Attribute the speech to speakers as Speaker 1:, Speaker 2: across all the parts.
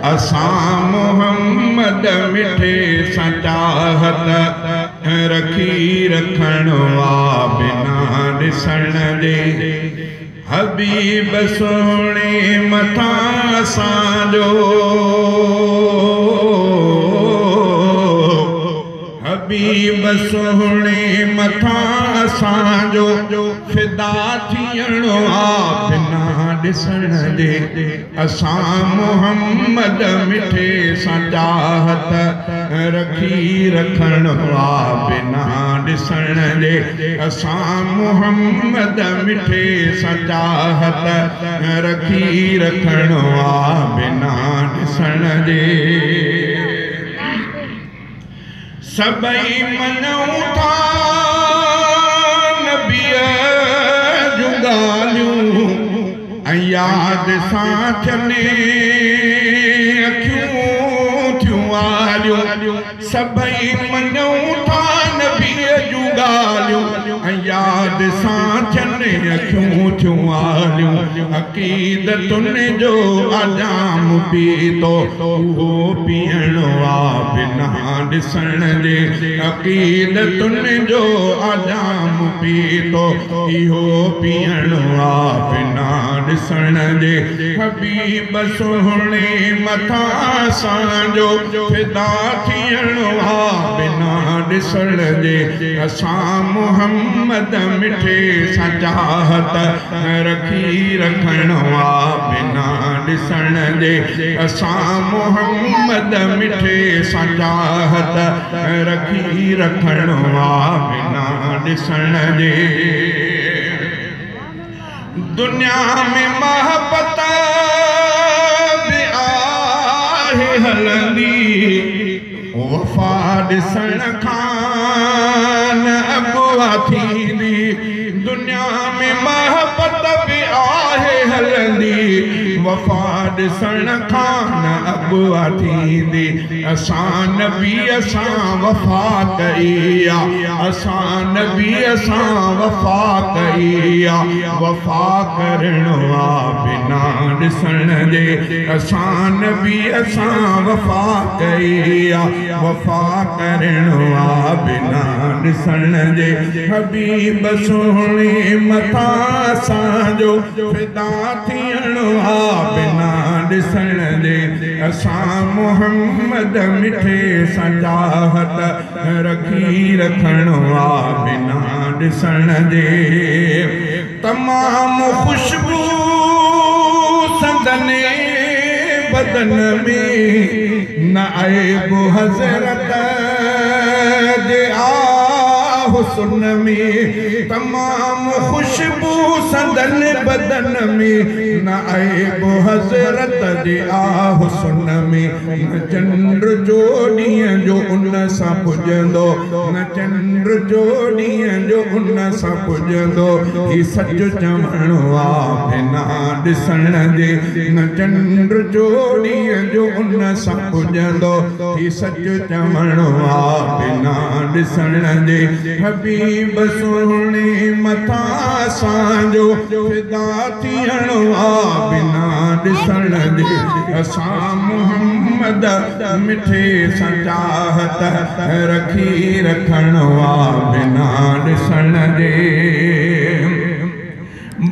Speaker 1: असां मोहम्मद मिठे सां चाहत रखी रखणो आ बिना ॾिसण जे। हबीब सुहिणे मथां असांजो, हबीब सुहिणे मथां असांजो फिदा थियणो आ बिना ॾिसण जे। असां मोहम्मद मिठे सां चाहत रखी रखणो आ बिना ॾिसण जे। असां मोहम्मद मिठे सां चाहत रखी रखणो आ बिना ॾिसण जे। सभई मञूं था नबीअ जूं ॻाल्हियूं ऐं यादि सां थियनि अखियूं थियूं आलियूं। सभई मञूं था नबीअ जूं ॻाल्हियूं ऐं यादि सां थियनि अखियूं थियूं आलियूं। अक़ीदतुनि जो आजाम पीतो उहो पीअणो आ बिना ॾिसण जे। अक़ीदतुनि जो आजाम पीतो इहो पीअणो आ बिना ॾिसण जे। हबीब सुहिणे मथां असांजो फिदा थियणो आ बिना ॾिसण जे। असां मोहम्मद मिठे सां चाहत रखी रखणो आ बिना ॾिसण जे। असां मोहम्मद मिठे सां चाहत रखी रखणो आ बिना ॾिसण जे। दुनिया में मोहब्बत बि आहे हलंदी, वफ़ा ॾिसण खां न अॻुआ थींदी। दुनिया में मोहब्बत बि आहे हलंदी, वफ़ा ॾिसण खां न अॻुआ थींदी। असां नबीअ सां वफ़ा कई आ, असां नबीअ सां वफ़ा कई आ, वफ़ा करणो आ बिना ॾिसण जे। असां नबीअ सां वफ़ा कई आ, वफ़ा करणो आ बिना ॾिसण जे। हबीब सुहिणे मथां असांजो फिदा थियणो आ बिना ॾिसण जे। असां मोहम्मद मिठे सां चाहत रखी रखणो आ बिना ॾिसण जे। तमामु ख़ुशबू संदने बदन में, न ऐब हज़रत जे आ हुस्न में। तमामु ख़ुशबू संदन बदन में, न ऐब हज़रत जे आ हुस्न में। न चंड जो ॾींहुं जो उन सां पुॼंदो, न चंड जो ॾींहुं जो उन सां पुॼंदो। ही सच चवणो आ बिना ॾिसण जे। न चंड जो ॾींहुं जो उन सां पुॼंदो, ही सच चवणो आ बिना ॾिसण जे। हबीब सुहिणे मथां असांजो फिदा थियणो आ बिना ॾिसण जे। असां मोहम्मद मिठे सां चाहत रखी रखणो आ बिना ॾिसण जे।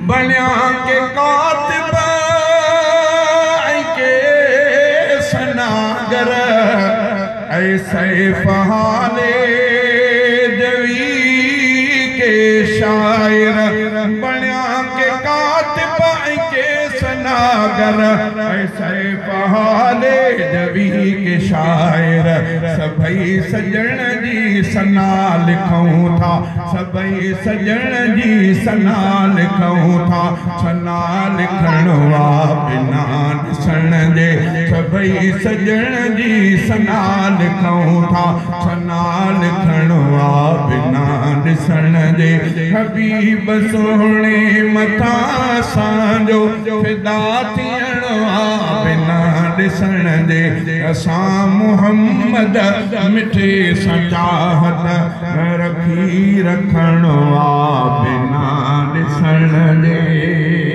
Speaker 1: बणिया के कातिब ऐं के सनागर, ऐं सैफ़ हाले शाइर। बणिया के कातिब ऐं के सनागर, ऐं सैफ़ हाले जवी के शाइर। सभई सजण जी सना लिखूं था, सभई सजण जी सना लिखूं था, सना लिखणो आ बिना ॾिसण जे। सभई सजण जी सना लिखूं था, सना लिखणो आ बिना ॾिसण जे। हबीब सुहिणे मथां असांजो फिदा थियणो आ बिना ॾिसण जे। असां मोहम्मद मिठे सां चाहत रखी रखणो आ बिना ॾिसण जे।